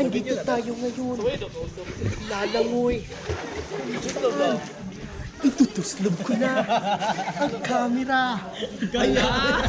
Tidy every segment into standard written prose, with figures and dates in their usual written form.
Andito tayo ngayon. Lalangoy. Saan? Itutuslob ko na ang camera. Ayan.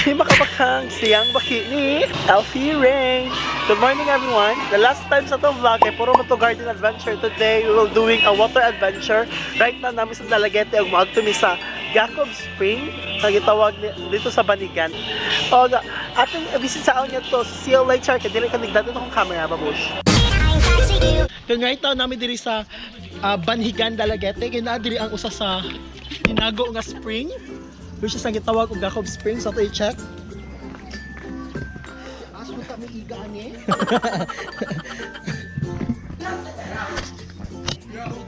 Hey makabakhang, siyang baki ni Elfie Rain. Good morning, everyone. The last time sa itong vlog ay puro mo to garden adventure. Today, we will doing a water adventure. Right now, namin sa Dalaguete, ug moadto mi sa Gacob Spring, na gitawag dito sa Banigan. O, atong visit sa niya to, sa see you later, kay dili ka nagdato akong camera, babush. Kung right now, namin diri sa Banhigan, Dalaguete, kay naa diri ang usa sa tinago nga spring, which is ang gitawag og Gacob Spring. So, ato i-check. Aso ta may igaan eh.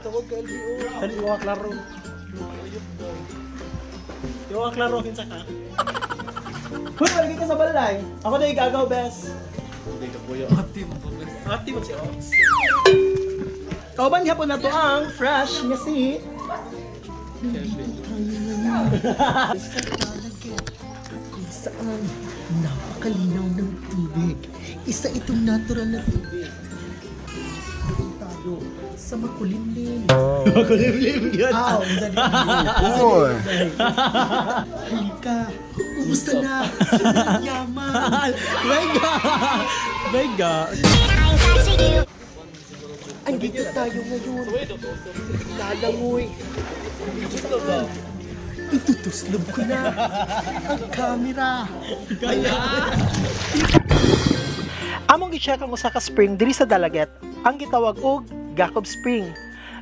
Tawag ka LBO. Dali, iwa klaro. Iwa klaro kinsa ka. Hoy, malagi ka sa balay. Ako na igagaw, bes. Hindi ka kuya. Ate mo ka bes. Ate mo si Ox. Kauban gihapon na to ang fresh nga si Sa Dalaguete, kung saan napakalinaw ng tubig. Isa itong natural na tubig. Doon tayo sa makulimlim. Makulimlim yun. Aw, dali. Halika, umusta na? Yaman. My God! My God! Andito tayo ngayon. Lalangoy. Saan? Itutuslob ko na ang camera. Among gi-check ang usa ka spring diri sa Dalaget, ang gitawag og Gacob Spring.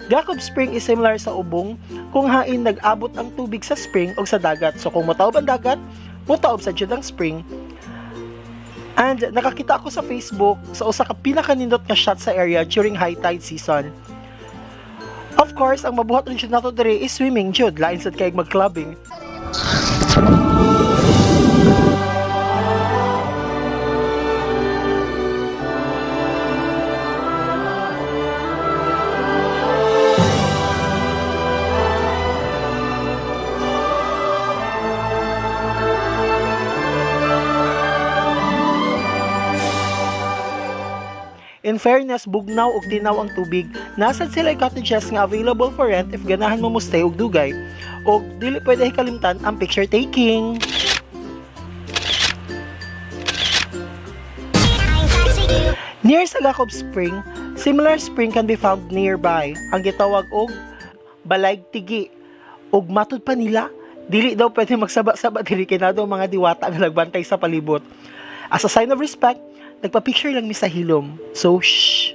Gacob Spring is similar sa ubong kung hain nag-abot ang tubig sa spring og sa dagat. So kung motaob ang dagat, motaob sa jud ang spring. And nakakita ako sa Facebook sa usa ka pinakanindot nga shot sa area during high tide season. Of course, ang mabuhat rin jud nato diri is swimming jud, lain sad kay mag-clubbing. In fairness, bugnaw ug tinaw ang tubig. Nasad sila cottages nga available for rent if ganahan mo mo stay og dugay. Og dili pwede hikalimtan ang picture taking. Near sa Gacob Spring, similar spring can be found nearby. Ang gitawag og Balaig Tigi. Ug matud pa nila, dili daw pwede magsaba-saba diri kay naa daw mga diwata nga nagbantay sa palibot. As a sign of respect, nagpa-picture lang mi sa hilom. So, shh.